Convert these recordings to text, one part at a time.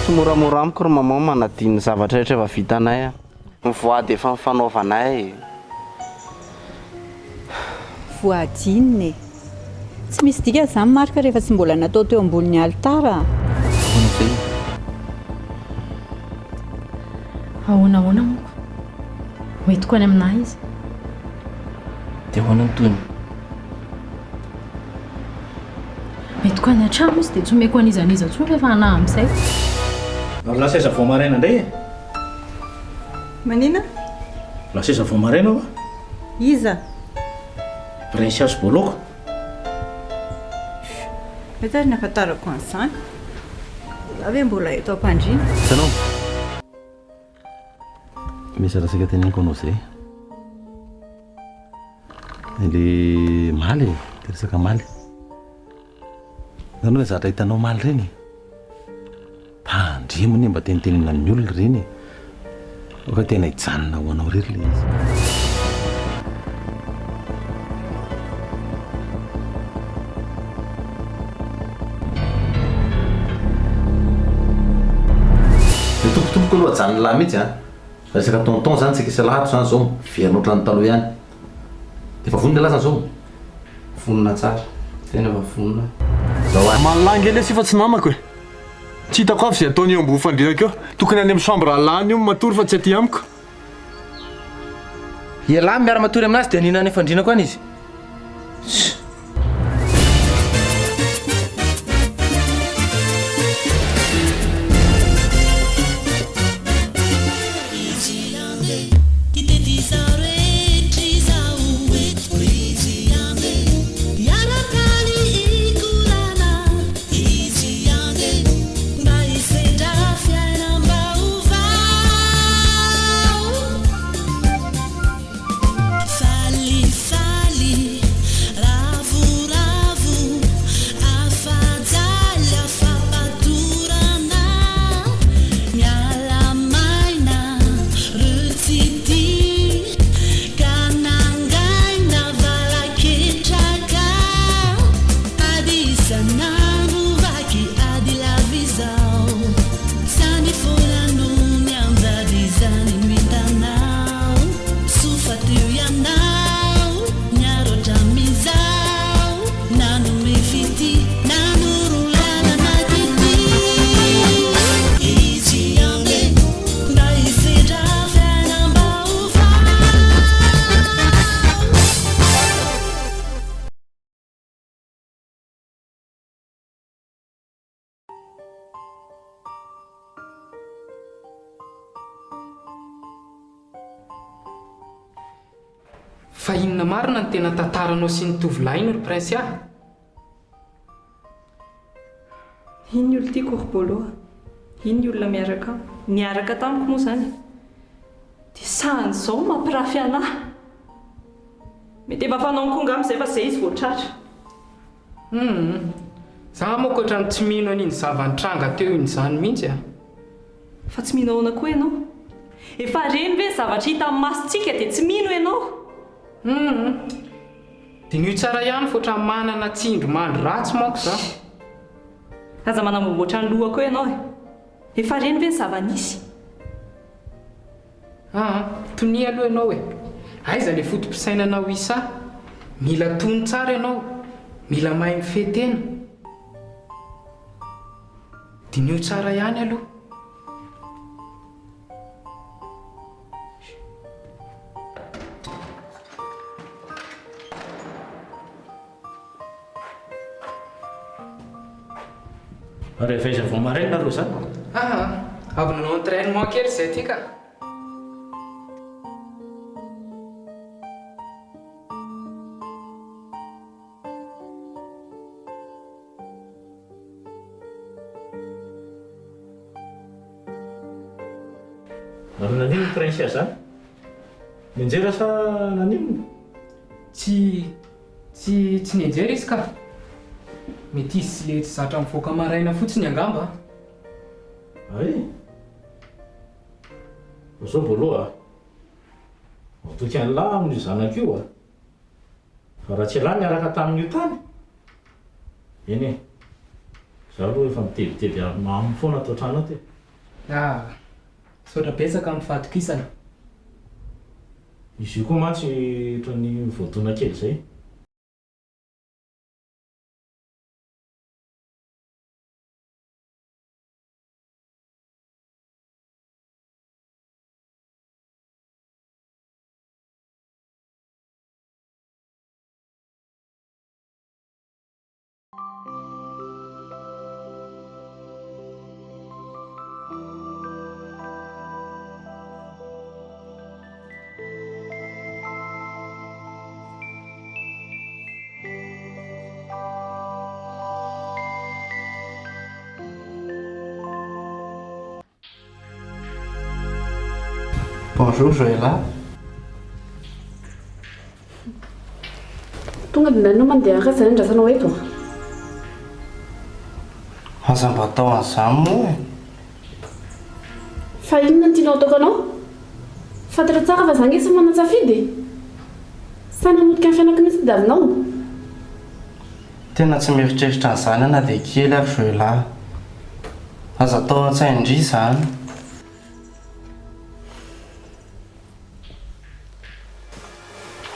Tsy moramora amiko ry maman manadino ny zavatra rehetra efa vitanay a. Ny voady efa nifanaovanay e. Voady inona e? Tsy misy dikany izany Marc rehefa tsy mbola natao teo ambonin'ny alitara a. Ahoana izay e? Ahoana ahoana moko? Hoentiko any aminà izy. Dia ahoana ny tohiny? Hoentiko any an-trano izy dia tsy omeko an'iza n'iza intsony rehefa anà amin'izay. Ary lasa aiza vao maraina indray e? Manina? Lasa aiza vao maraina hoa? Iza? Princia sy Boloko. Aiza ary ny ahafantarako an'izany? Za ve mbola eto am-pandriana? Hitanao? Misy resaka teneniko anao zay. Le maly e, le resaka maly. Hitanao le zavatra hitanao maly ireny e? Tandremo anie mba tenitenena amin'ny olona ireny e. Fa tena hijanona ho anao irery le izy. Ny tompotompoko aloha ajanony lahy mihitsy an. Resaka tonton zany tsika isalahako ato zany zao miverina ohatran'ny taloha ihany. Efa vonona ialahy zany zao? Vonona tsara. Tena efa vonona aho. Zao a. Mahalala ange lesy io fa tsy namako e. Tsy hitako avy izay ataony eo ambony fandriako eo. Tokony any amin'ny chambre lany io no matory fa tsy aty amiko. Ialahy miara-matory aminazy dia anina any am-fandriana koa any izy. Falifaly, ravoravo, afa-jaly, afa-patorana, miala maina, reo tsy tia, ka nangaina valaketraka, ady isan'andro vaky ady lava izao, zany foana no mianjady izany no hitanao. Soa fa teo ianao niaro hatramin'izao Nanome fitia, nanoro lalana didy Izy andeha mba hisedra fiainam-baovao. Fa inona marina no tena tantaranao sy ny tovolahy iny ry Prince ah? Iny ny olon-tiako ry Bolo a! Iny ny olona miaraka amiko, niaraka tamiko moa izany e! Dia sahan'izao mampirafy an'ahy! Mety efa fanaony koa angamba izay fa izay izy vao tratra. Humm. Za manko otrany tsy mino an'iny zava-nitranga teo iny izany mihitsy a. Fa tsy mino ahoana koa ianao? Efa reny ve ny zavatra hita amin'ny masontsika dia tsy mino ianao? Humm. Diniho tsara ihany fa otrany manana tsindry mandry ratsy manko za. Aza manamboamboatra ny lohako eo ianao e. Efa reny ve ny zava-nisy? Aa, tonia aloha ianao e! Aiza le foto-pisainanao Issa? Mila tony tsara ianao, mila mahay mifehy tena. Diniho tsara ihany aloha. Ary avy aiza vao maraina nareo zany? Aa, avy nanao entrainement kely izay ty ka. Ary naninona Princia zany? Nianjera sa naninona? Tsy Tsy tsy nianjera izy ka. Mety izy tsy le tsy zatra mivoaka maraina fotsiny angamba a. Hay! Fa zao Bolo a! Matoky an'lah amin'io zanako io a! Fa raha tsy elah niaraka tamin'io tany? Eny e! Za aloha efa mitebiteby aminy foana ato an-trano ato e! Ah, misaotra betsaka amin'ny fahatokisana. Izy io koa mantsy ohatran'ny voadona kely izay. Bonjour Joëlla. Tonga dia nareo mandeha ary zay andrasanao eto a. Aza mba atao an'izany moa e. Fa inona no tianao ataoko anao? Fantatra tsara fa za nge tsy manan-tsafidy e. Sa namotika ny fiainako mihitsy ny davinao? Tena tsy mieritreritra an'izany aho na dia kely ary Joëlla. Aza atao an-tsain-dry izany.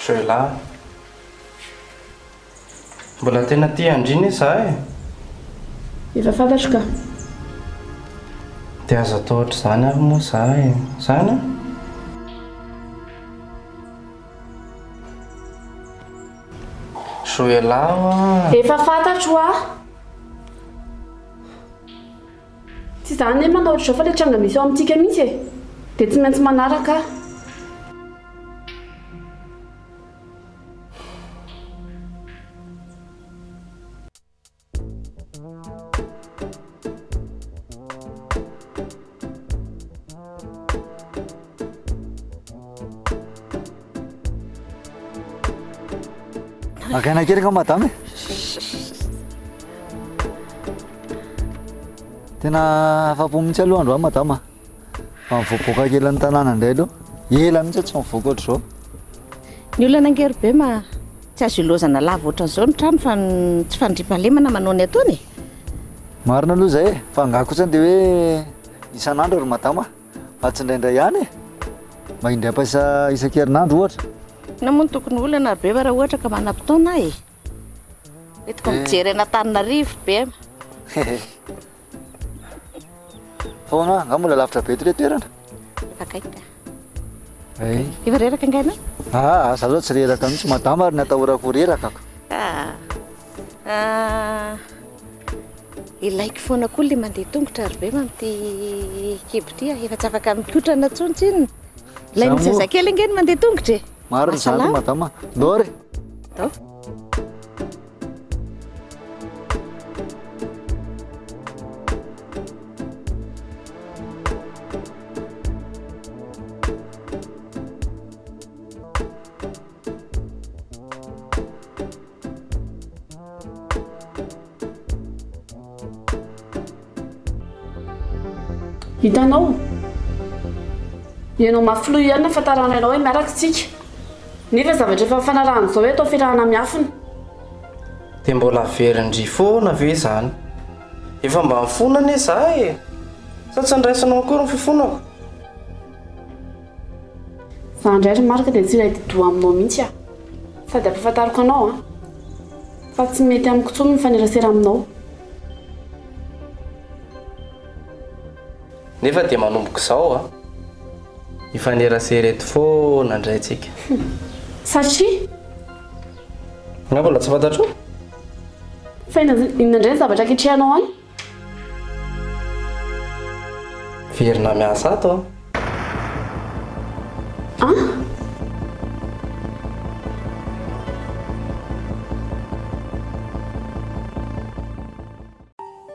Joëlla. Mbola tena tia an-dry anie za e. Efa fantatro ka. Dia aza atao ohatr'izany ary moa za e. Zany an? Joëlla hoa. Efa fantatro hoa. Tsy za anie manao ohatr'izao fa le tranga misy ao amintsika mihitsy e. Dia tsy maintsy manaraka aho. Maka aina kely angamba madame e. Tena afa-po mihitsy aloha androany madama. Mba mivoaboaka kely ny tanàna indray aloha. Ela mihitsy aho tsy mivoaka ohatr'izao. Ny olana ange ry Bema tsy azo ilaozana lava ohatran'izao ny trano fa ny tsy fandriampahalemana manao ny ataony e. Marina aloha izay e, fa angaha kosa dia hoe isan'andro ry madama fa tsy indraindray ihany e. Mba indray ampaisa isan-kerinandro ohatra. Inona moa no tokony olana ry Bema raha ohatra ka manam-potoana aho e. Entiko mijery an'Antananarivo Bema. Fa ahoana, angaha mbola lavitra be eto ilay toerana? Efa akaiky ka. Ay. Efa reraka angaha ianao? Ah, za zao tsy reraka mihitsy, madama ary ny atahorako ho reraka ko. Ah. Ah. Ilaiko foana koa ilay mandeha tongotra ry Bema amin'ity kibo ity ah. Efa tsy afaka mikotrana intsony tsinona. Ilay Za moa- zazakely ange ny mandeha tongotra e. Marina izany ry madama. Ndao ary. Ndao. Hitanao? Ianao mafy loha ihany nahafantarana anao hoe miaraka isika. Nefa zavatra efa nifanarahana izao hoe atao fiarahana miafina. Dia mbola averin-dry foana ve izany? Efa mba nifona anie za e! Sa tsy niraisinao akory ny fifonako? Za indray ry Marc dia tsy iray di-doha aminao mihitsy aho. Sady ampahafantariko anao an, fa tsy mety amiko intsony ny mifanerasera aminao. Nefa dia manomboka izao an, hifanerasera eto foana indray tsika. Satria? Nga mbola tsy fantatrao? Fa inona indray ny zavatra ketrehanao any? Miverina miasa ato aho. An?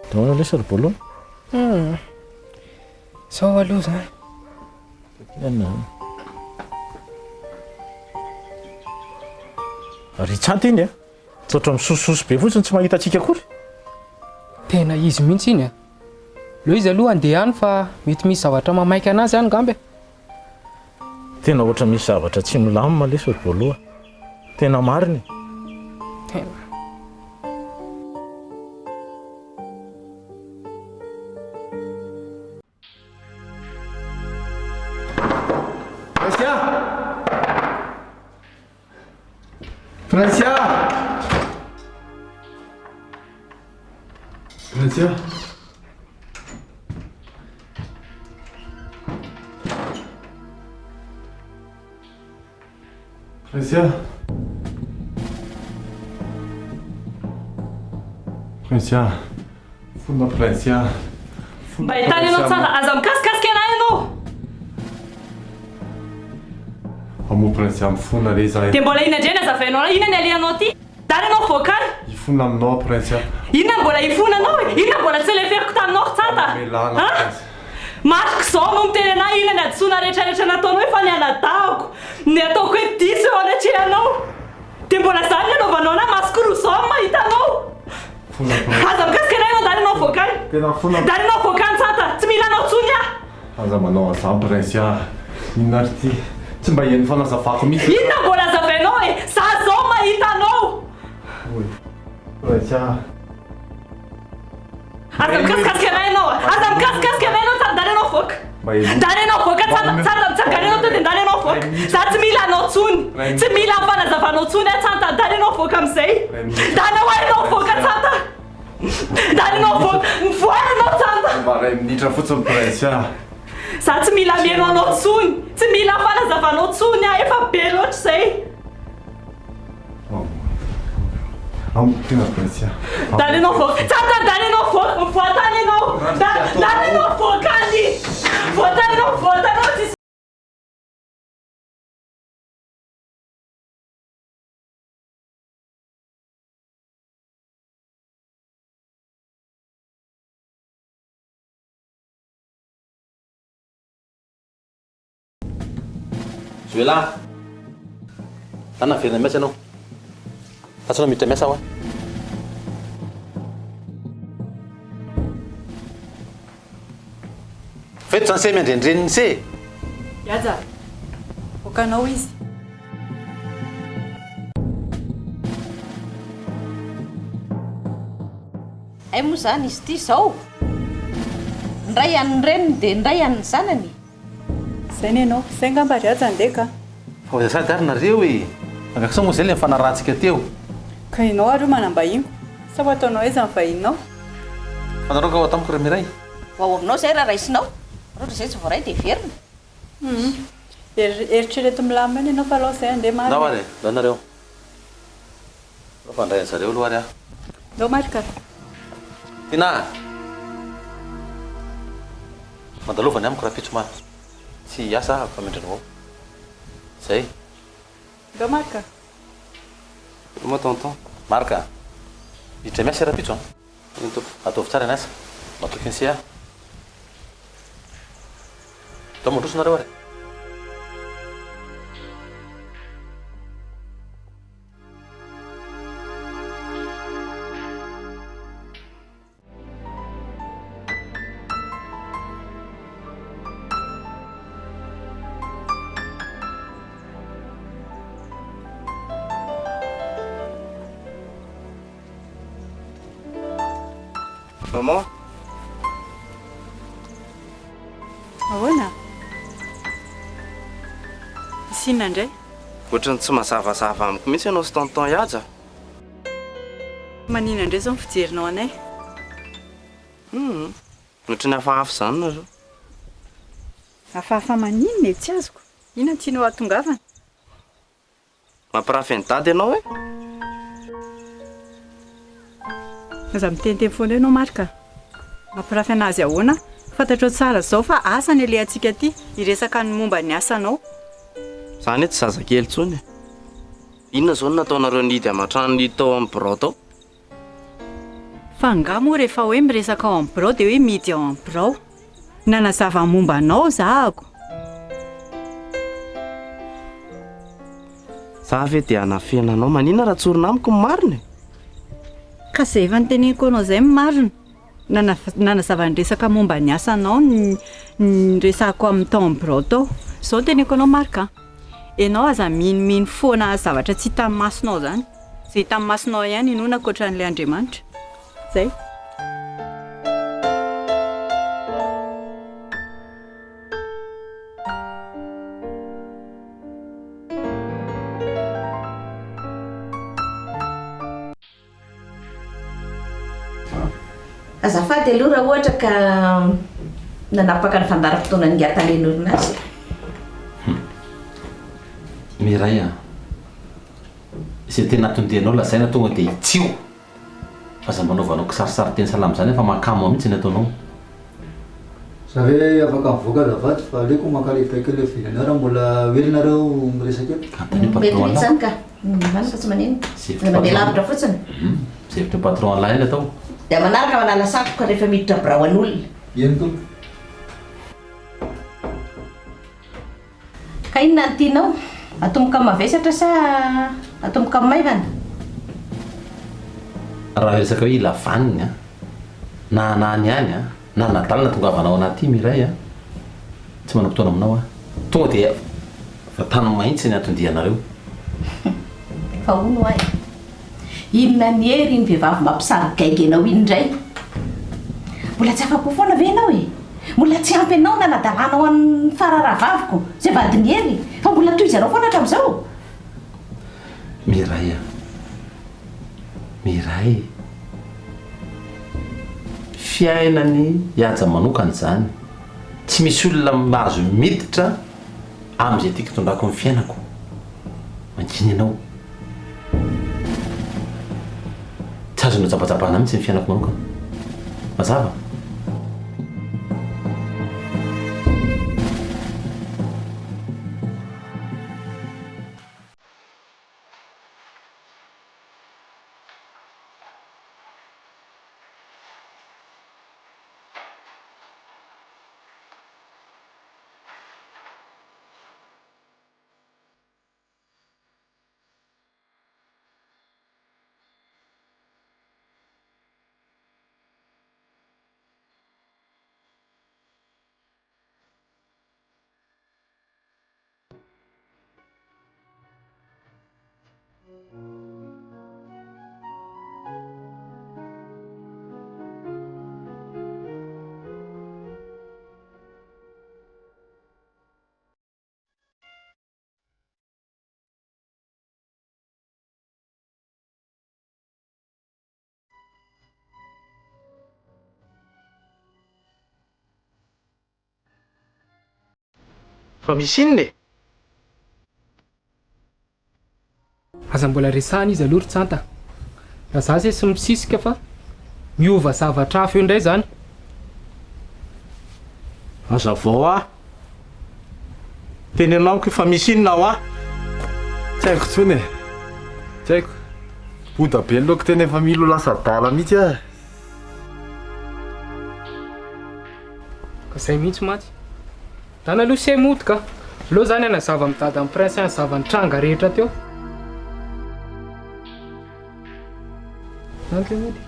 Dia ahoana lesy ry Bolo? Hum. Zao aloha zany. Inona? Ry Tsanty iny a! Tsy ohatran'ny misosososo be fotsiny tsy mahita antsika akory. Tena izy mihitsy iny a! Aleo izy aloha handeha any fa mety misy zavatra mamaika anazy any ngamba e! Tena ohatran'ny misy zavatra tsy milamina lesy ry Bolo a! Tena marina e! Tena. Princia. Princia. Princia. Fona Princia. Fona Mba hitany ianao Princia. tsara, aza mikasikasika anah ianao. Amoa Princia mifona re za e. Dia mbola inona indray no azavainao anah? Inona ny alehanao aty? Dana ianao voaka any. Hifona aminao aho Princia. Inona mbola hifonanao e? Inona mbola tsy leferiko taminao ry Tsanta? Mamelana An? Princia. Marc izao no miteny anah inona ny hadisoana rehetra rehetra nataonao efa ny anadahako, ny ataoko hoe diso eo anatrehanao. Dia mbola izany ny anaovanao anah masoko roa izao no mahita anao. Mifona Princia. Aza mikasika anah ianao dana ianao voaka any. Tena mifona. Dana ianao voaka any Tsanta, tsy mila anao intsony aho. Aza manao an'izany Princia. Inona ary ity? Tsy mba heno fanazavako mihitsy. Inona mbola azavainao e? Za zao mahita anao. Oy. Princia. Aza mikasikasika anay ianao a! Aza mikasikasika anay ianao tsara ndany ianao voaka! Ndany ianao voaka tsanta tsanta mitsangana ianao to dia ndany ianao voaka! Za tsy mila anao tsony! Tsy mila ny fanazavanao tsony aho tsanta ndany ianao voaka amizay! Ndany hoa ianao voaka tsanta! Ndany ianao voaka! Mivoaha ianao tsanta! Mba ray minitra fotsiny Princia. Za tsy mila mihaino anao tsony! Tsy mila ny fanazavanao tsony aho efa be loatra izay! Dany ianao voaka. Tsara dany ianao voaka. Mivoa tany ianao. Dany ianao voaka any. Mivoa tany ianao, mivoa tany ianao tsisy. Joela! Za naverina miasa ianao. Fa tsy anao miditra miasa hoa. Fa eto zany se miandry an-dreniny se e! Mihaja, voakanao izy. Hay moa izany izy ity izao? Ny ray an'ny reniny dia ny ray an'ny zanany. Zay ny anao. Zay ngamba ry Haja andeha ka. Fa ho sady ary nareo e! Angaka sao moa zay le nifanarahantsika teo. Ka ianao ary io manam-bahiny. Sa ho ataonao aiza ny vahininao? Fa nareo nga ho ato amiko ry Miray? Ho ao aminao izay raha raisinao. Raha ohatra izay tsy voaray dia heverina. Hum. Eritrereto milamina eny ianao fa alao izay andeha marina e. Ndao ary e! Ndao nareo. Aleo fa handray an'zareo aloha ary aho. Ndao Marc a! Tinah a! Mandalova ny amiko rahampitso ma. Tsy hiasa aho fa miandry anao ao. Zay. Ndao Marc a! Veloma tonton. Marc a! Miditra miasa rahampitso an! Eny tompoko. Ataovy tsara ny asa. Matoky an'i se aho. Ndao mandroso nareo ary. Maman. Ahoana? Misy inona indray? Ohatran'ny tsy mazavazava amiko mihitsy ianao sy tonton Haja. Maninona indray izao ny fijerinao anay? Hum, ohatran'ny hafahafa izany nareo. Hafahafa maninona e? Tsy azoko. Inona no tianao hahatongavana? Mampirafy an'i Dada ianao e? Aza miteniteny foana eo ianao Marc a! Mampirafy an'azy ahoana? Fantatrao tsara izao fa asa ny alehantsika aty, hiresaka ny momba ny asanao. Za anie tsy zazakely intsony e! Inona izao no nataonareo nihidy aman-trano nihidy tao amin'ny birao tao? Fa angaha moa rehefa hoe miresaka ao amin'ny birao dia hoe mihidy ao amin'ny birao? Nanazava ny momba anao zahako. Za ve dia hanafena anao? Maninona raha tsorina amiko ny marina e? Ka izay efa noteneniko anao izay ny marina. Nanazava ny resaka momba ny asanao ny niresahako amin'ny tao amin'ny birao tao. Izao no teneniko anao Marc a! Ianao aza minomino foana zavatra tsy hitan'ny masonao izany. Izay hitan'ny masonao ihany inoana ankoatra an'ilay Andriamanitra. Izay. Azafady aloha raha ohatra ka nanapaka ny fandaharam-potoanan'ingahy talen'ny orinasa e. Hum. Miray a. Izay tena anton-dianao lazaina tonga dia hitsio. Aza mba anaovanao kisarisary teny sahala amin'izany fa mahakamo mihitsy ny ataonao. Za ve afaka mivoaka azafady fa aleoko maka lefitra kely ivelany raha mbola ho ela nareo miresaka eto. Antanio Mety patron mihitsy anlah. izany ka. Marina fa tsy maninona. Zay Aza mandeha lavitra fotsiny. Hum, zay hevitra patron anlah ihany atao. Dia manaraka manala satroka rehefa miditra birao an'olona. Eny tompoko. Ka inona no tianao? Atomboka amin'ny mavesatra sa atomboka amin'ny maivana? Raha resaka hoe ila vaniny an, na anany ihany an, na anadalana tongavana ao anaty Miray an, tsy manam-potoana aminao aho. Tonga dia vatano mahitsy ny anton-dianareo. Fa hono hoa e! Inona ny hery iny vehivavy mampisary gaigy anao iny indray? Mbola tsy afa-po foana ve ianao e? Mbola tsy ampy anao ny nanadalanao an'i Fara rahavaviko izay vadin'i Hery fa mbola tohizanao foana hatramin'izao? Miray a! Miray! Fiainan'i Haja manokana izany. Tsy misy olona mahazo miditra amin'izay tiako hitondrako ny fiainako. Mangina ianao. Tsy azonao jabajabana mihitsy ny fiainako manokana. Mazava? Fa misy inona e? Aza mbola resahana izy aloha ry Tsanta a! Raha za zay tsy misisika fa miova zavatra hafa eo indray zany. Hazavao ahy. Teneno amiko fa misy inona hoa? Tsy haiko intsony e. Tsy haiko. Boda be ny laoko tena efa mila ho lasa adala mihitsy aho. Ka zay mihitsy mantsy. Dana aloha se mody ka. Aleo zany hanazava amin'i dadan'i Prince ny zava-nitranga rehetra teo. Zany ke mody.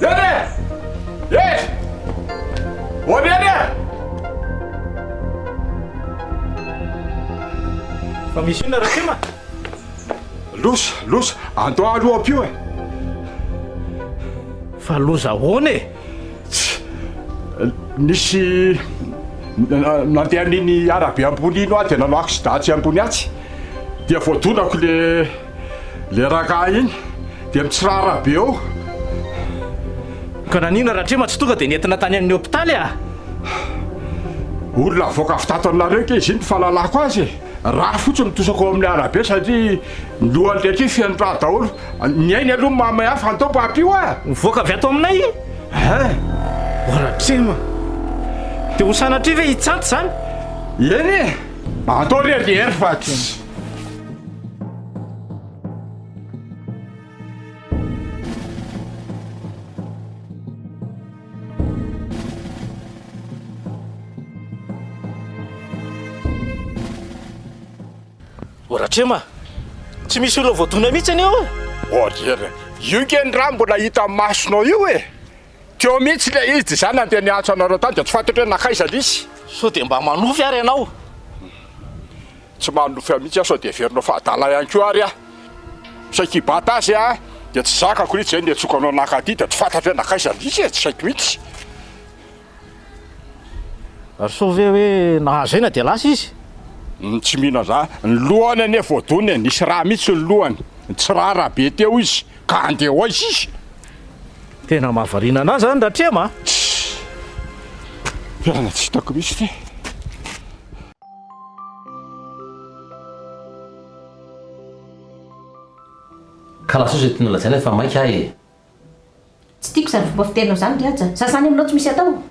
Eny e! Eny! Hoany eny e! Fa misy inona Ratrema? Loza, loza, andao aloha ampio e! Fa loza ahoana e? Tsia, nisy nandeha an'iny arabe ambony iny aho dia nanao accident atsy ambony atsy dia voadonako le le rangahy iny dia mitsirara be eo. Ka naninona Ratrema tsy tonga dia nentina tany amin'ny hopitaly ah? Olona avoaka avy tato aminareo ange izy iny ny fahalalako azy e! Rà fotsiny mitosaka ao amin'ny arabe satria ny lohany rehetra io feno rà daholo. Ny ainy aloha no mahamay ahy fa andao mba ampio ah! Mivoaka avy ato aminay? Hein! O Ratrema! Dia ho sanatria ve hitsanty izany? Eny e! Andao re ry Hery fa tsy. O Ratrema a! Tsy misy olona voadona mihitsy anie eo e! O ry Io nge ny rà mbola hita masonao io e! Teo mihitsy ilay izy dia za nandeha niantso anareo tany dia tsy fantatro hoe nankaiza ilay izy. Sao dia mba manofy ary ianao? Tsy manofy aho mihitsy aho sao dia heverinao fa adala ihany koa ary aho. Saika hibata azy aho dia tsy zakako mihitsy izay niantsoako anao naka aty dia tsy fantatro hoe nankaiza ilay izy e, tsy haiko mihitsy. Ary sao ve hoe nahazo aina dia lasa izy? Tsy mino an'izany. Ny lohany anie voadona e, nisy rà mihitsy ny lohany. Nitsirara be teo izy ka handeha ho aiza izy? Tena mahavariana anah zany Ratrema a! Tssy! Toerana tsy hitako mihitsy ity. Ka lasa izay tianao lazaina fa maika aho e! Tsy tiako izany fomba fiteninao izany ry Haja. Za izany aminao tsy misy atao.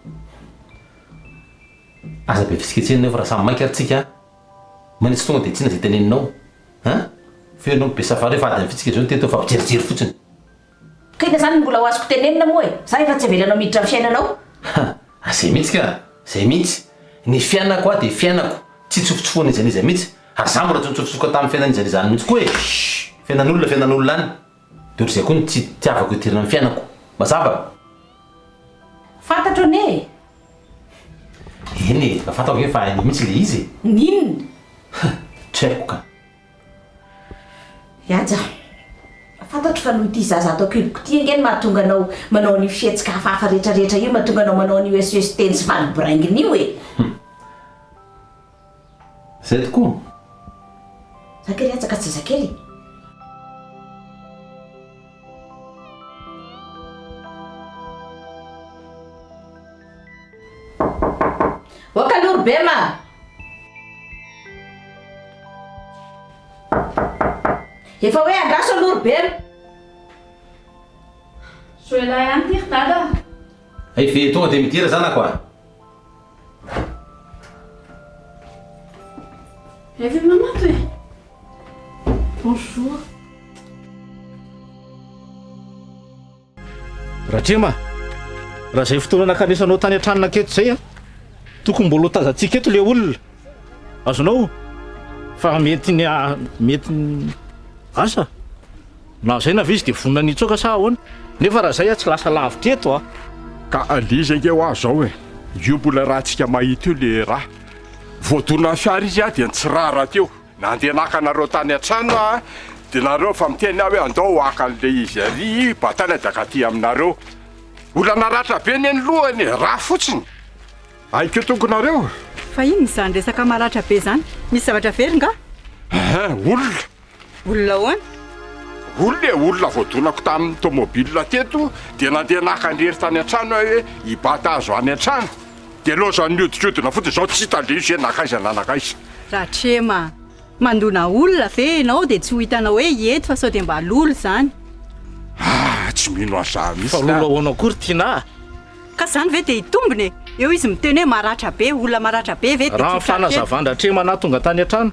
Aza be fisiketsena eo fa raha samy maika ary tsika a! Mania tsy tonga dia tsina izay teneninao an! F'eo ianao be safari fa adiny fitsika izao ny teto fa mpijerijery fotsiny. Ka inona izany no mbola ho azoko tenenina moa e? Za efa tsy avelanao miditra amin'ny fiainanao. Ha! Zay mihitsy ka! Zay mihitsy! Ny fiainako aho dia fiainako, tsy itsofotsofohan'iza n'iza mihitsy, ary za mbola tsy nitsofotsofoka tamin'ny fiainan'iza n'iza any mihitsy koa e! Fiainan'olona fiainan'olona any. Dia ohatr'izay koa ny tsy itiavako hidirana amin'ny fiainako. Mazava? Fantatro anie e! Eny e, efa fantako ange fa hainao mihitsy ilay izy e! Ny inona? Ha! Tsy haiko ka. Haja, fantatro fa noho ity zaza ato an-kiboko ity ange no mahatonga anao manao an'io fihetsika hafahafa rehetrarehetra io, mahatonga anao manao an'io esoeso teny sy valy boraingina io e! Zay tokoa. Za kely Haja ka tsy zazakely e! Oka aloha ry Bema a! Efa hoe andraso aloha ry Bema! Zoelah ihany ity ry Dada a! Hay ve tonga dia midira zanako a! Hay ve mama ato e! Bonjour. Ratrema, raha izay fotoana nankanesanao tany an-trano nanketo izay an, tokony mbola ho tazantsika eto ilay olona. Azonao? Fa mety ny mety ny asa. Na izay na ve izy dia vonona ny hitsoaka sa ahoana? Nefa raha izay aho tsy lasa lavitra eto a. Ka le izy ange hoa zao e, io mbola raha-tsika mahita io le raha. Voadonan'ny fiara izy dia nitsirara teo. Nandeha naka anareo tany an-trano aho dia nareo efa miteny aho hoe andao haka an'le izy ary batana dia akaty aminareo. Olona naratra be anie ny lohany e, rà fotsiny. Hay ko tongonareo. Fa inona izany resaka maratra be izany? Misy zavatra very nga? Ehe, olona. Olona ahoana? Olona e, olona voadonako tamin'ny tomobile teto dia nandeha naka an-drery tany an-trano aho hoe hibata azy any an-trano. Dia lozan'ny nihodinkodina fotsiny izao tsy hita le izy hoe nankaiza na nankaiza. Ratrema a! Mandona olona ve ianao dia tsy ho hitanao hoe eto fa sao dia mba lolo izany. Ah, tsy mino an'izany mihitsy Fa lolo ahoana koa ry Tinah a? Ka izany ve dia hitombina e? Eo izy miteny hoe maratra be, olona maratra be ve dia Raha ny tsy ho tratr'eto? fanazavan-dRatrema naha tonga tany an-trano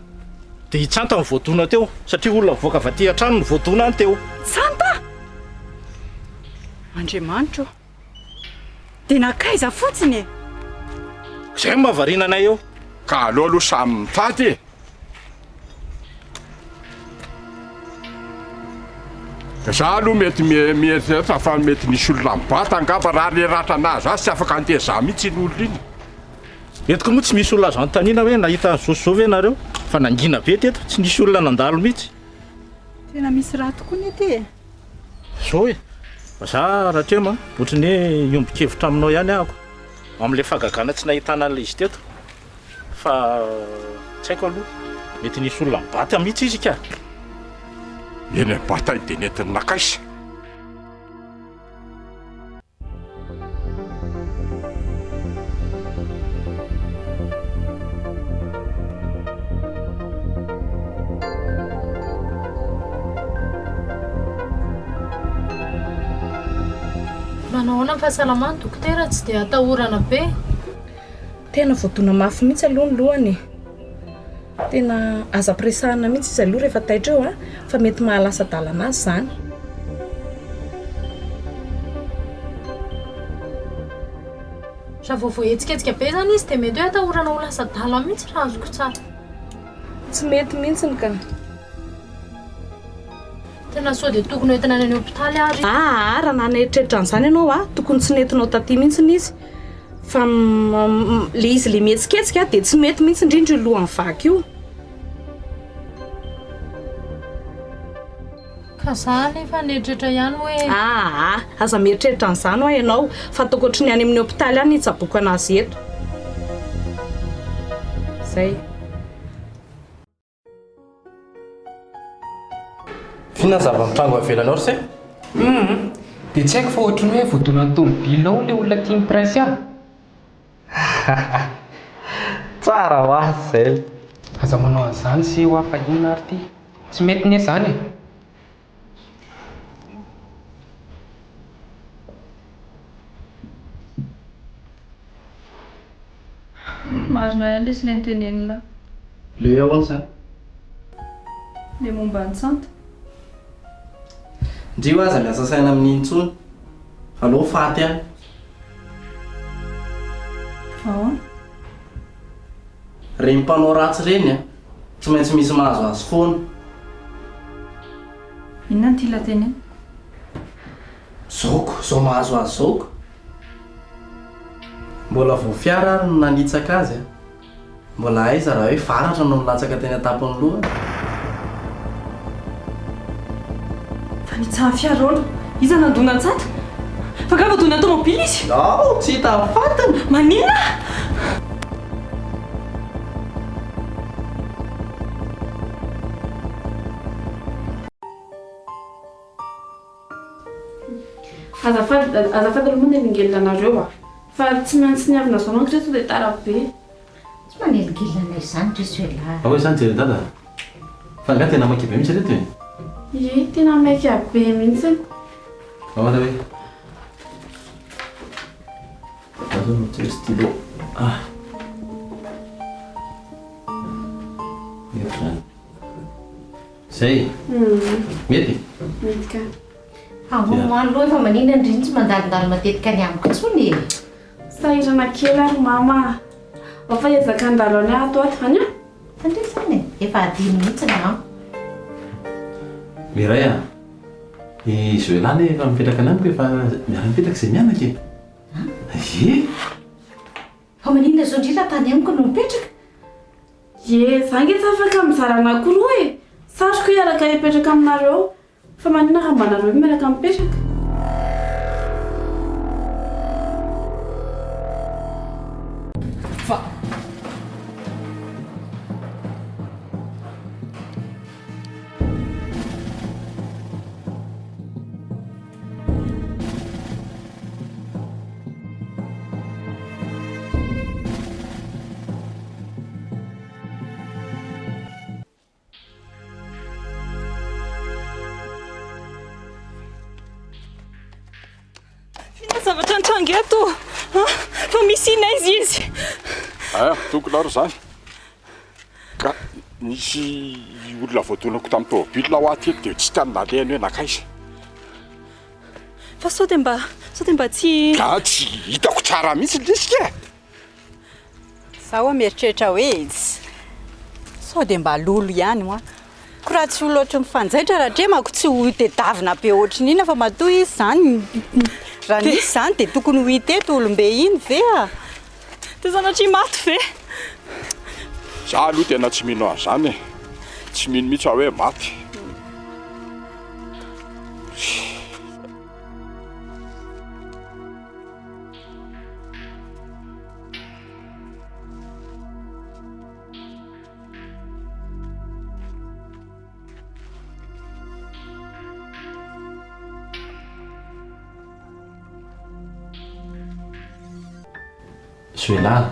dia i Tsanta no voadona teo satria olona nivoaka avy aty an-trano no voadona any teo. Tsanta! Andriamanitra ô! Dia nankaiza fotsiny e? Izay no mahavariana anay eo. Ka aleo aloha samy mitady e! Za aloha mety mieritreritra fa mety nisy olona nibata angamba raha le ratra nahazo azy tsy afaka niteny za mihitsy iny olona iny. Eto koa moa tsy misy olona azo anontaniana hoe nahita an'i Zozo ve nareo fa nangina be teto, tsy nisy olona nandalo mihitsy. Tena misy raha tokoa ny aty e! Zao e! Za Ratrema ohatran'ny hoe hiombon-kevitra aminao ihany ahako amin'ilay fahagagana tsy nahitana an'ilay izy teto. Fa tsy haiko aloha, mety nisy olona nibata mihitsy izy ka. Eny nibata dia nentiny nakaiza? Manao ahoana ny fahasalamany dokotera? Tsy dia atahorana be. Tena voadona mafy mihitsy aloha ny lohany e. Tena aza ampiresahana mihitsy izy aloha rehefa taitra eo fa mety mahalasa adalana azy izany. Raha vao voahetsiketsika be izany izy dia mety hoe atahorana ho lasa adala mihitsy raha azoko tsara. Tsy mety mihitsiny ka. Tena sao dia tokony hoentina any hopitaly ary. Aa raha naneritreritra an'izany ianao a, tokony tsy nentinao taty mihitsy izy fa le izy le mihetsiketsika dia tsy mety mihitsy indrindra io lohany vaky io. Ka za anefa nieritreritra ihany hoe. Aa aza mieritreritra an'izany hoa ianao fa ataoko ohatry ny any amin'ny hopitaly any ny hitsaboako anazy eto. Zay. F'inona ny zava-mitranga ao ivelany ao ry se? Humm! Dia tsy haiko fa ohatry ny hoe voadonan'ny tomobile ao ilay olona tian'i Prince ahy. Tsara ho azy izay. Aza manao an'izany se hoa fa inona ary ity? Tsy mety ne izany e! Marina ihany lesy ilay notenenin'lah. Le ahoana izany? Le momba an'i Tsanta. Ndry hoa aza miasa saina amin'iny intsony. Aleo faty any. Ahoana? Ireny mpanao ratsy ireny an, tsy maintsy misy mahazo azy foana. Inona no tian'lah tenenina? Zao ko, zao mahazo azy zao ko. Mbola vao fiara ary no nanitsaka azy an. Mbola aiza raha hoe varatra no nilatsaka teny an-tampon'ny lohany? Fanitsahan'ny fiara ahoana? Iza nandona an'i Tsanta? Fa angaha voadona tomobile izy? Ao, tsy hita ny fatiny! Maninona? Azafady, azafady aloha manelingelina anareo a! Fa tsy maintsy niavina zao manko ireto dia tara be. Tsy manelingelina anay izany ry Suela a! Ahoa izany jereo dada? Fa angaha tena maika be mihitsy ireto e? Ie, tena maika be mihitsy. Ahoana hoe? Za zao no tsy stylo. Ah. Mety zany. Zay? Mety? Mety ka. Ahoana ho any loha efa maninona ndry no tsy mandalondalo matetika any amiko intsony e? Sahirana kely ary mama a! Ao fa hiezaka handalo any aho ato ato, any an! Tandremo izany e! Efa adino mihitsy ny amiko. Miray a! I Joël anie efa mipetraka any amiko e, fa miara-mipetraka izay mianaka e! Ie! Fa maninona izao ndry raha tany amiko no mipetraka? Ie, za nge tsy afaka mizara anakiroa e! Satriko hiaraka hipetraka aminareo, fa maninona raha mba nareo no miaraka mipetraka? Fa. Inona zavatra nitranga eto? Fa misy inona aiza izy? Ah, tokony ary izany. Ka nisy olona voadonako tamin'ny tômôbila hoa aty dia tsy tany nalehany hoe nankaiza. Fa sao dia mba, sao dia mba tsy. Ka tsy hitako tsara mihitsy lisika e! Za hoa mieritreritra hoe sao dia mba lolo ihany hoa. Ko raha tsy olona ohatry ny mifanjaitra Ratrema ko tsy ho tedavina be ohatry ny inona fa matoa izy izany raha nisy izany dia tokony ho hita eto olombe iny ve a! Dia sanatria maty ve? Za aloha tena tsy mino an'izany e! Tsy mino mihitsy aho hoe maty. Zoelah,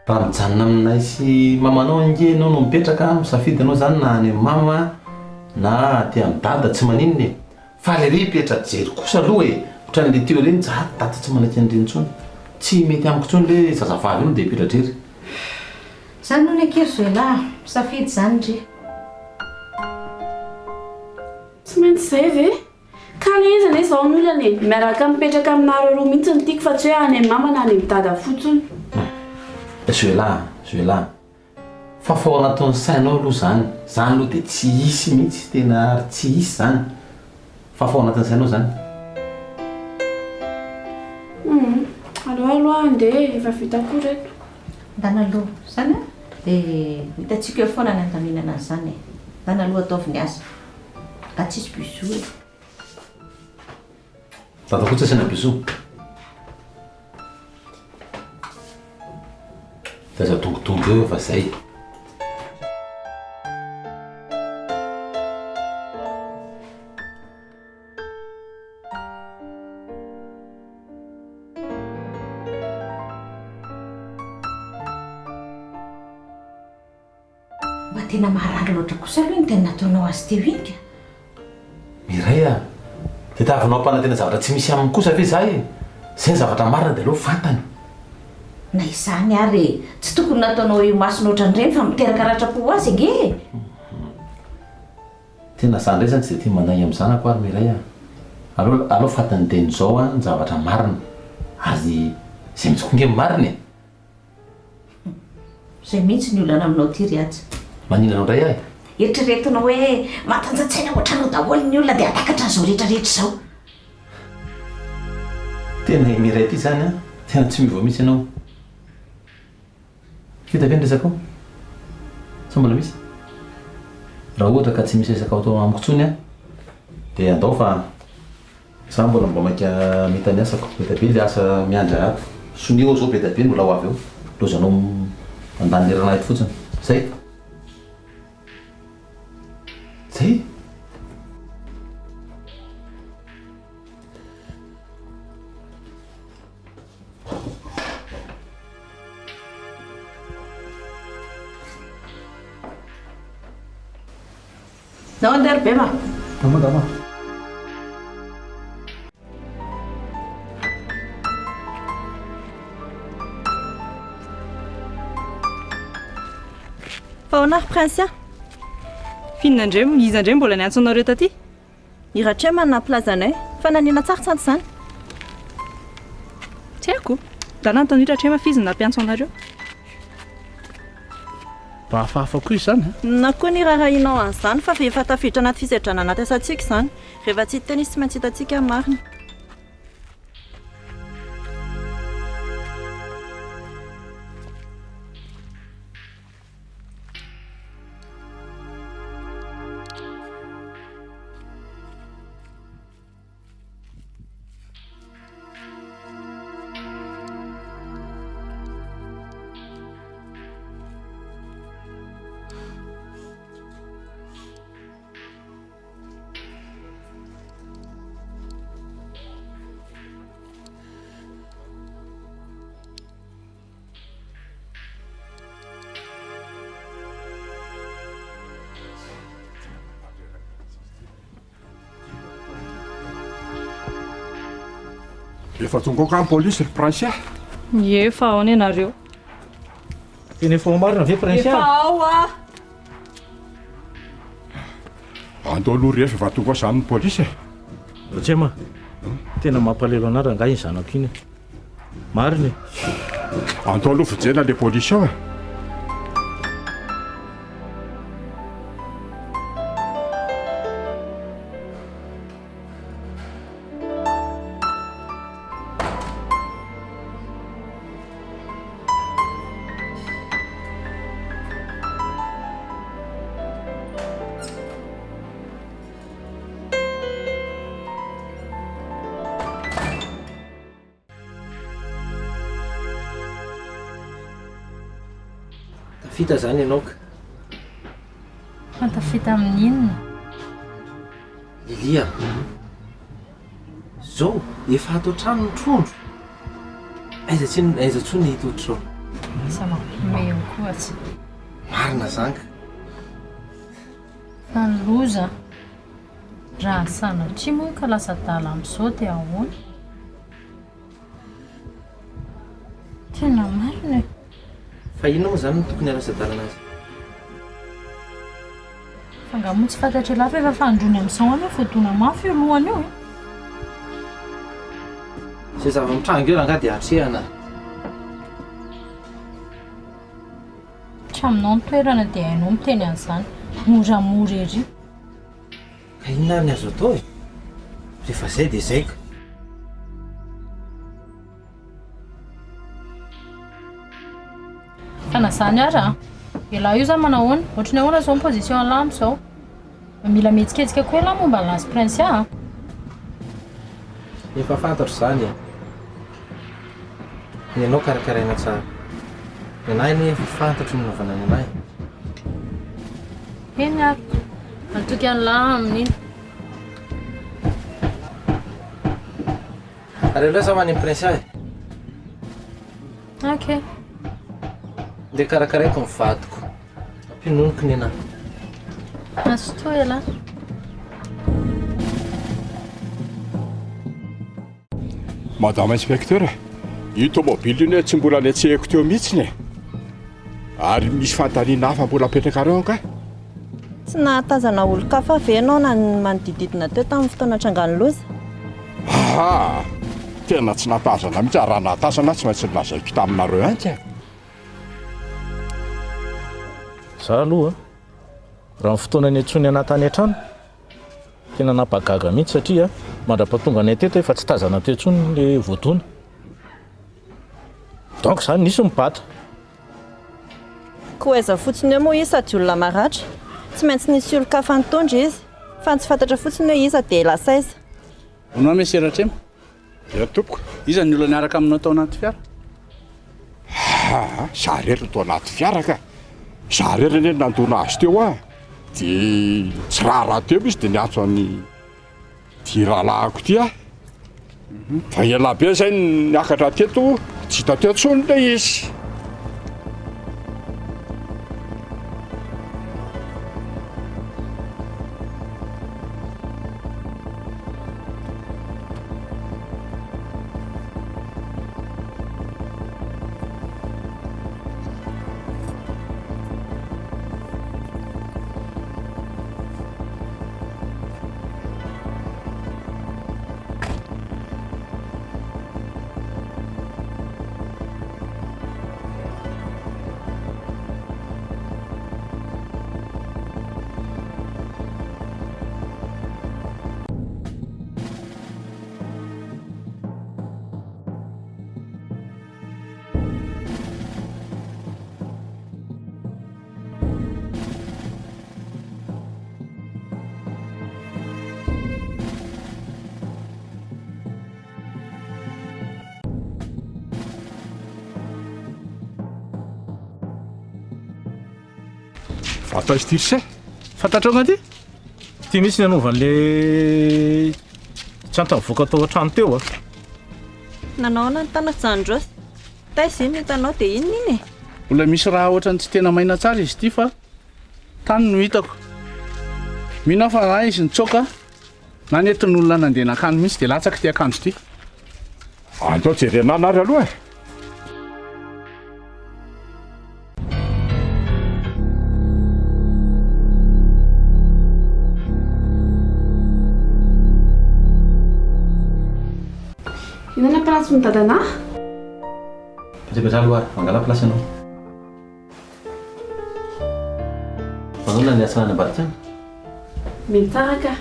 raha mijanona aminay sy mamanao ange ianao no mipetraka, misafidy ianao izany na any amin'i mama na aty amin'i dada tsy maninona e! Faly ery hipetra jery kosa aloha e! Ohatran'le teo ireny za dada tsy manaiky an'ireny intsony. Tsy mety amiko intsony le zazavavy io dia hipetra-drery. Zany hono akia ry Zoelah a! Misafidy zany ndry. Tsy maintsy izay ve? Ka le izy anie izao ny olana e! Miaraka mipetraka aminareo roa mihitsy no tiako fa tsy hoe any amin'i mama na any amin'i dada fotsiny. Zoelah a! Zoelah a! Fa fa ao anatin'ny sainao aloha izany, izany aloha dia tsy hisy mihitsy, tena ary tsy hisy izany. Fa fa ao anatin'ny sainao izany. Humm, aleo aloha handeha e, efa vita koa ireto. Ndana aloha izany an, dia ho hitantsika eo foana ny handaminana an'izany e. Ndana aloha ataovy ny asa. Nga tsisy bisous e. Dada koa tsy asiana bisous. Dia aza dongodongo eo fa zay. Mba tena maharary loatra kosa aloha iny teny nataonao azy teo iny ka. Mireille a! Tadiavinao hampanantena zavatra tsy misy aminy kosa ve za e? Zay ny zavatra marina dia aleo fantany. Na izany ary e, tsy tokony nataonao eo imasony ohatran'ireny fa miteraka ratram-po ho azy ange e! Tena za ndray zany tsy dia tia mandainga amin'ny zanako ary Mireille a! Aleo aleo fantany dieny izao an ny zavatra marina ary zay mihitsy koa nge ny marina e! Izay mihitsy ny olana aminao ity ry Haja. Maninona anao indray ahy? Eritreretinao hoe matanjan-tsaina ohatranao daholo ny olona dia hahatakatra an'izao rehetra rehetra izao. Tena i Mireille ity izany an! Tena tsy miova mihitsy ianao. Vita ve ny resakao? Sa mbola misy? Raha ohatra ka tsy misy resaka atao amiko intsony an, dia andao fa. Za mbola mba maika hamita ny asako, be dia be le asa miandry ahy ato, sonia oa zao be dia be mbola ho avy eo, lozanao mandany lerana eto fotsiny, zay! Zay! Nao andeha ry Bema. Dama dama. Fa ahoana ry Prince a? F'inona indray, iza indray mbola niantso anareo taty? I Ratrema no nampilaza anay. Fa nanina tsara tsanta izany? Tsy haiko. Za nanontany hoe Ratrema f'izy no nampiantso anareo. Mba hafahafa koa izany an! Inona koa ny iraharahianao an'izany fa efa tafiditra anaty fisedrana anaty asantsika izany. Rehefa tsy hiteny izy tsy maintsy hitantsika ny marina. Efa tonga ao ka ny polisy ry Prince a! Ie, efa ao ny anareo. Tena efa ao marina ve Prince a? Efa ao ah! Andao aloha ry efa tonga ao zany ny polisy e! Ratsema, tena mampalahelo anah rangahy iny zanako iny e! Marina e! Andao aloha vonjena le polisy ao e! Tafita zany ianao ka. Fa tafita amin'ny inona? Lily a! Zao efa ato an-trano ny trondro. Aiza tsy aiza intsony ny hita ohatr'izao. Lasa mampihomehy eo koa tsy. Marina zany ka. Fa ny loza, raha sanatria moa ka lasa adala amin'izao dia ahoana? Tena marina e! Fa inona moa izany no tokony hahalasa adalana azy? Fa angaha moa tsy fantatr'ialahy fa efa fanindroany amin'izao anie voadona mafy io lohany io e? Izay zava-mitranga eo rangahy dia atrehana. Tsy aminao ny toerana dia hainao miteny an'izany. Moramora ery. Ka inona ary ny azo atao e? Rehefa izay dia izay ka. Fa na izany ara an! Ialahy io izany manao ahoana? Ohatry ny ahoana izao ny position an'lah amin'izao? Mila mihetsiketsika koa ialahy momba an'i Lazy Princia an! Efa fantatro izany e! Ny anao karakaraina tsara. Ny an'ahy anie efa fantatro ny nanaovana ny an'ahy. Eny ary. Matoky an'lah amin'iny. Ary aleo za ho any amin'i Princia e. Ok. Ndeha karakaraiko ny vadiko. Ampiononiko ny anah. Mazotoa ialahy. Madame Inspecteur, io tomobile io anie tsy mbola netsehiko teo mihitsiny e! Ary misy fanontaniana hafa mbola apetrakareo angaha? Tsy nahatazana olon-kafa ve ianao na ny manodididina teo tamin'ny fotoana nitrangan'ny loza? Ahaa! Tena tsy nahatazana mihitsy ary raha nahatazana aho tsy maintsy nolazaiko taminareo ihany ka! Za aloha raha ny fotoana niantsoany anah tany an-trano tena nampahagaga mihitsy satria mandra-pahatonga anay teto efa tsy tazana teo intsony le voadona. Donc zany nisy nibata. Koa aiza fotsiny eo moa izy sady olona maratra? Tsy maintsy nisy olon-kafa nitondra izy, fa ny tsy fantatra fotsiny hoe iza dia lasa aiza. Hono hoa Monsieur Ratrema? Ia tompoko. Iza ny olona niaraka aminao tao anaty fiara? Aa, za irery no tao anaty fiara ka. Za irery anie no nandona azy teo ah. Dia tsy raharaha teo izy dia niantso an'i Ty rahalahiko ty ah. Fa ela be zay niakatra teto, tsy hita teo intsony le izy. Vata izy ity ry se. Fantatrao nga ty? Ty mihitsy ny anaovan'le tsy antavoaka tao an-trano teo a. Nanao ahoana ny tanako izany Rose? Taiza iny no hitanao dia inona iny e? Mbola misy raha ohatran'ny tsy tena maina tsara izy ity fa tany no hitako. Mino aho fa na izy nitsoaka na nentin'olona nandeha nankany mihitsy dia latsaka ity akanjo ity. Andao jerena anary aloha e! Inona ny place-n'i dadanah? Mipetrapetraha aloha ary, mangala place ianao. Manaona ny asa any ambadika any? Mety tsara ka.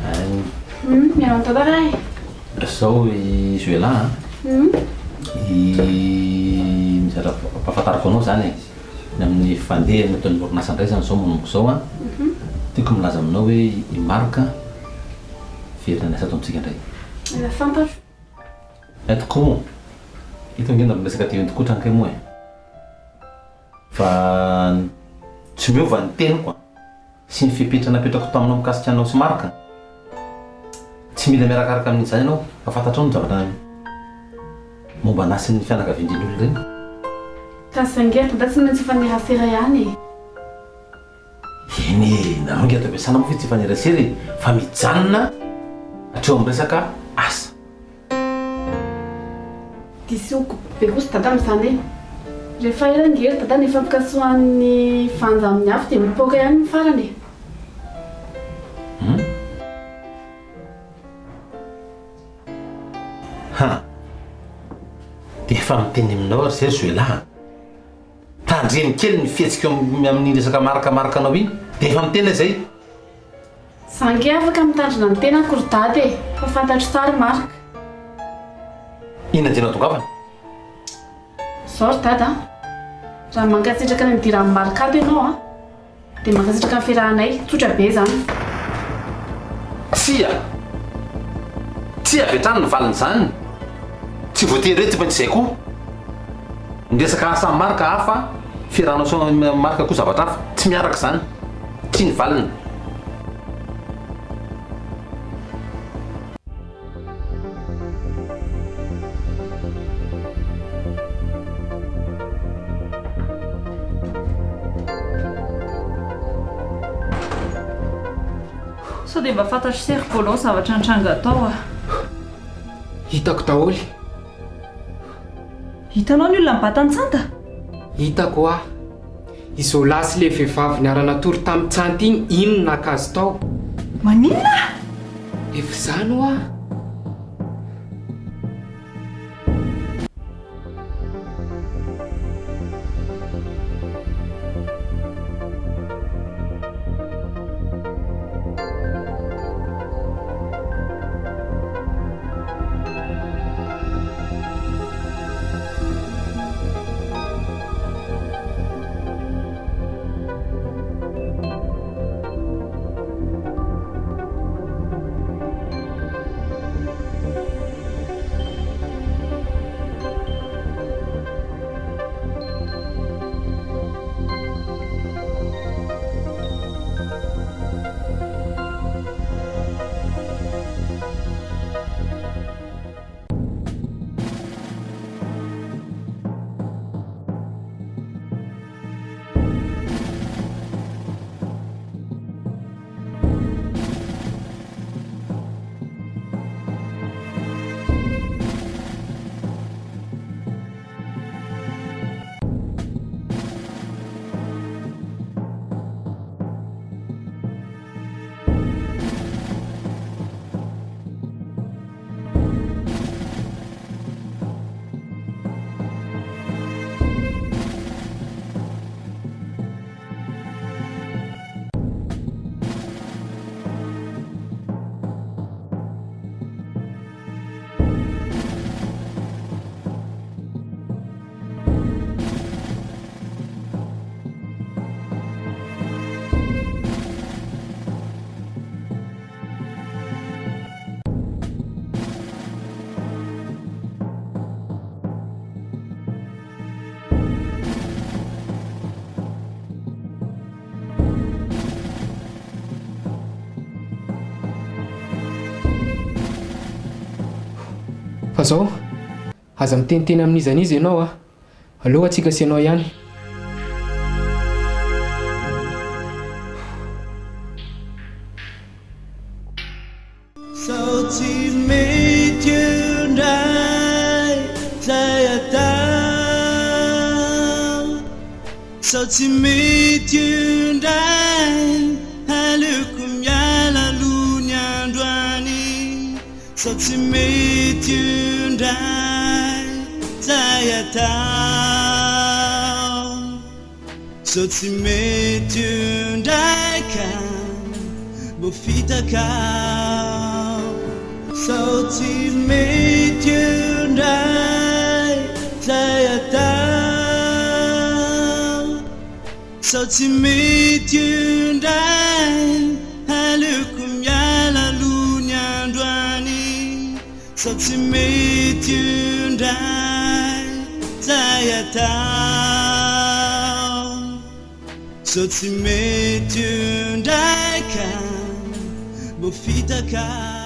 Hay. Hum, miala amin'ny tantara e. Zao i Zuela a. Hum. I mizara ampahafantariko anao zany e. Ny amin'ny fandehany ataon'ny orinasa indray zany zao manomboka izao an. Tiako milaza aminao hoe i Marc velona niasa ato amintsika indray. Efa fantatro. Hay tokoa moa. Eto ange mba miresaka dimy tokoa hatrany kay moa e. Fa tsy miova ny teniko an. Sy ny fepetra napetrako taminao mikasika anao sy Marc. Tsy mila miarakaraka amin'izany ianao fa fantatrao ny zavatra momba anah sy ny fianakavian'ireny olona ireny. Ka saingy ry dada tsy maintsy hifanerasera ihany e. Eny e, nareo ange ato am-piasana moa ve tsy hifanerasera e, fa mijanona hatreo amin'ny resaka asa. Diso be kosa dada amin'izany e! Rehefa ela ange ry dada ny fampikasohan'ny vanja amin'ny afo dia mipoaka ihany ny farany e! Hum? Ha! Dia efa miteny aminao ary zay ry Zoelah a! Tandremo kely ny fihetsika amin'iny resaka Marc Marc anao iny dia efa miteny aho izay. Za ange afaka mitandrina ny tenako ry dada e, fa fantatro tsara i Marc. Inona no tianao tongavana? Zao ry dada a, raha mankasitraka ny nidiran'i Marc ato ianao a, Dia mankasitraka ny fiarahanay, tsotra be izany. Tsia! Tsia avy hatrany ny valin'izany. Tsy voatery hoe tsy maintsy izay koa. Ny resaka asa amin'i Marc hafa, fiarahanao sy amin'i Marc koa zavatra hafa. Tsy miaraka izany. Tsia ny valiny. Sao dia mba fantatr'i Serge Bolo ny zavatra nitranga tao ah. Hitako daholo. Hitanao ny olona nibata an'i Tsanta? Hitako hoa. I Zola sy le vehivavy niara-natory tamin'i Tsanty iny, iny no naka azy tao. Maninona? Efa izany hoa. Fa zao, aza miteniteny amin'iza n'iza ianao a! Aleo antsika sy ianao ihany. Sao tsy mety eo indray zay atao Sao tsy mety eo indray Aleoko miala aloha ny androany Sao tsy mety eo indray zay atao Sao tsy mety eo indray ka voafitaka aho Sao tsy mety eo indray zay atao Sao tsy mety eo indray Aleoko miala aloha ny androany Sao tsy mety io indray zay atao Sao tsy mety io indray ka voafitaka.